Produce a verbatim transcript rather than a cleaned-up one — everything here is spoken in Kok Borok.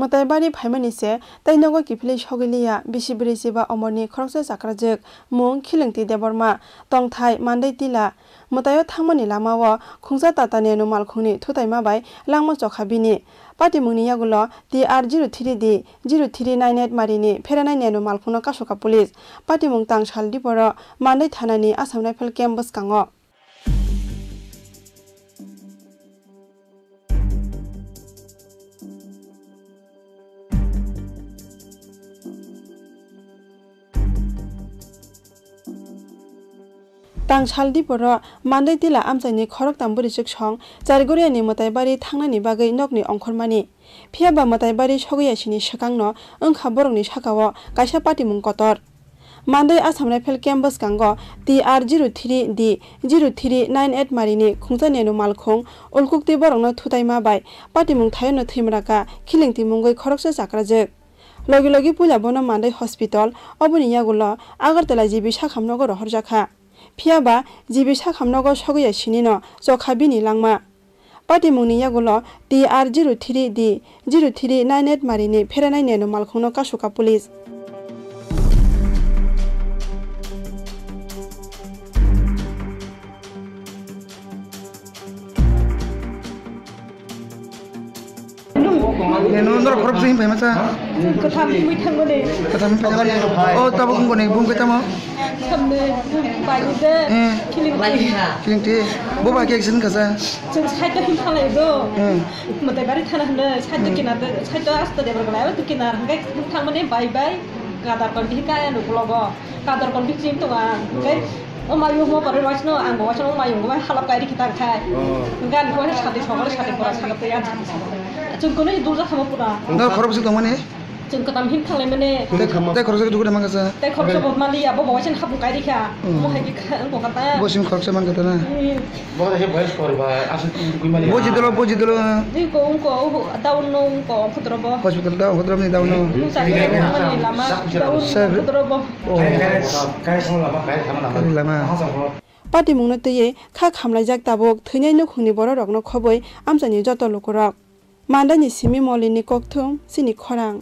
Mwtai bari phaimani se tei nogo kiphilwi sogwi liya bisi bwrwi chiba omorni khoroksa chakrajwk, mung Khilingti Debbarma, tongthai Mandai Tila. Mwtaio thangmani lamao khungsa Tata Nano malkhungni thutaima bai langma chokha bini. Patimungni yagulo T R zero three D zero three nine eight marini pheranai Nano malkhungno kasoka police. Patimung tang sal diporo Mandai thanani Assam Rifle camp bwskango. Tang sal diporo Mandai Tila amchaini khoroktham bwrwichwk song Charigoriani mwtai bari thangnani bagwi nokni ongkhormani. Phiya ba mwtai bari sogwi yasini swkangno wngkha borokni sakao kaisa patimung kotor. Mandai Assam Rifle camp bwskango T R zero three D zero three nine eight marini khungsa Nano malkhung ulkukti borokno thutaima bai patimung thaiono thwimraka Khilingti mungwi khoroksa chakrajwk. Logi logi puila bono Mandai hospital, oboni yagulo Agartala G B sakham nogo rohorjakha. Phiya ba G B sakham nogo sogwi yasinino chokha bini langma. Patimungni yagulo T R zero three D zero three nine eight marini pheranai Nano malkhungno kasoka police. Neno norok khorok sui pai masa. Katham mui thangmani. Katham pai masa. Oh, tabuk wngkoni, bung khe tamo? Samne, bai de. Eh. Khilingti. Khilingti. Bo bai khe accident kasa. Chwng side o him thanglai do. Hmm. Mwtai bari thana hwnwi side o kinar de, side o asta de borok lai, o kinar hwnkhe thangmani bai bai. Kadar kon bihi kaya nuk logo. Kadar kon bihi chim tonga. Hwnkhe o mayung mo pore waisno, ang bo waisno o mayung bai halap kairi kita khai. Oh. Hwnkhe ani ko sati sokole sati pora sagat ya. Chwng kono dulja thamo pura. Nda khorok bisi tongmani? Chwng katam him thanglai mani. Tei khoroksa dugu de mangkasa. Tei khoroksa bo mali ya, bo bo waisno hapung kairi kha. Hmm. Mo hai ki kha, ang ko kata. Bo sim khoroksa mangkata na. Hmm. Bo hai boys kor ba, asuk kui mali. Bo jidolo, bo jidolo. Ni ko, ko, daun no, ko, khutro bo. Hospital da, khutro ni daun no. Sa, mani lama, daun, sir. Khutro bo. Oh. Kari lama. Patimungno twiwi kha khamlaijak tabuk thwinai nukhungni bororokno khobwi amchaini joto lukurok. Mandaini simi Molini kokthum chini khorang.